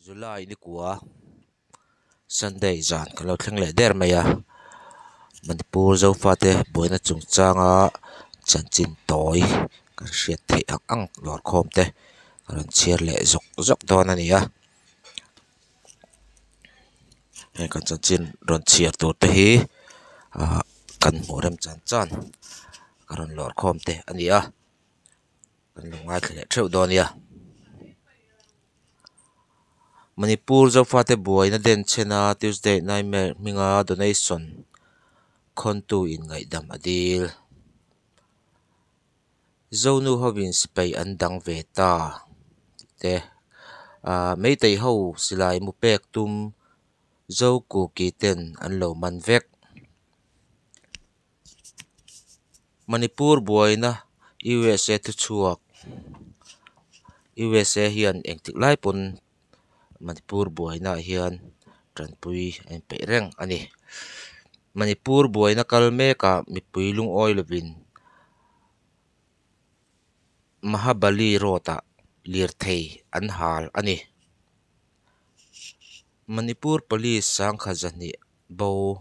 July ni kua Sunday zan kan lo thleng leh der mai a, Manipur Zofate buaina chungchanga chanchin tawi kan hriat theih ang ang lawrkhawm te ka rawn chhiar leh zawk zawk dawn a ni a. Heng kan chanchin rawn chhiar tur te hi ah kan hmuh rem chan chan ka rawn lawrkhawm te a ni a, kan lo ngaithla leh theuh dawn a nia. Manipur Zofate buaina denchhena Tuesday Nightmare hminga donation khawntu in ngaihdam a dil. Zonu hovin sipai an dang ve ta tih te, ah Meitei ho silai mu pek tum Zo Kuki ten an lo man vek. Manipur buaina USA thuchhuak USA hian engtik lai pawn Manipur buaina ah hian tanpui a inpeih reng a ni. Manipur buaina kal mekah mipui lungawi lovin Mahabali road ah lirthei an hal a ni. Manipur Police sangkhat zahnih bo.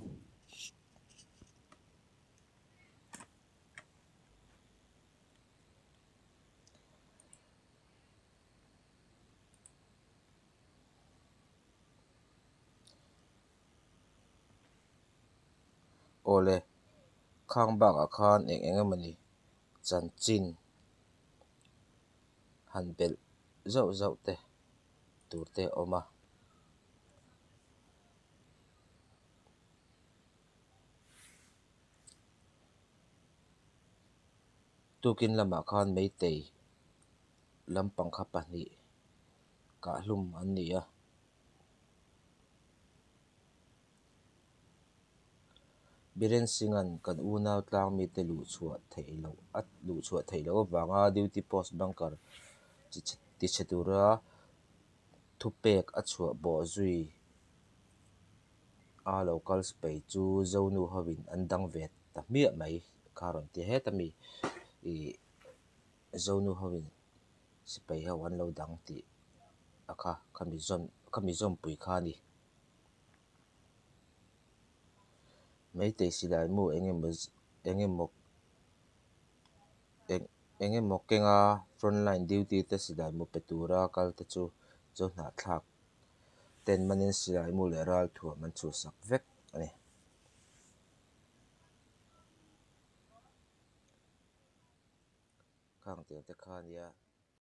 Awle, khang bakah khan eng eng emawni chanchin han belh zauh zauh te tur te a awm a. Tukin lamah khan Meitei lampang kha pahnih kahhlum an ni a. Biren Singh-a'n kan unau tlangmite luhchhuah theih loh a luhchhuah theih loh avanga duty post bunker tichhe tura thupek a chhuah bawh zui a lo kal sipai chu Zonu hovin an dang ve ta hmiah mai kha a rawn ti het a mi ih Zonu hovin sipai ho an lo dang tih a kha khami zawn khami zawmpui kha a ni. Meitei silai mu eng emaw eng emaw eng eng emaw kenga frontline duty te silai mu pe tura kal te chu chu hnahthlak ten manin silai mu leh ralthuam an chhuhsak vek a ni. Khang tiang te kha a nia.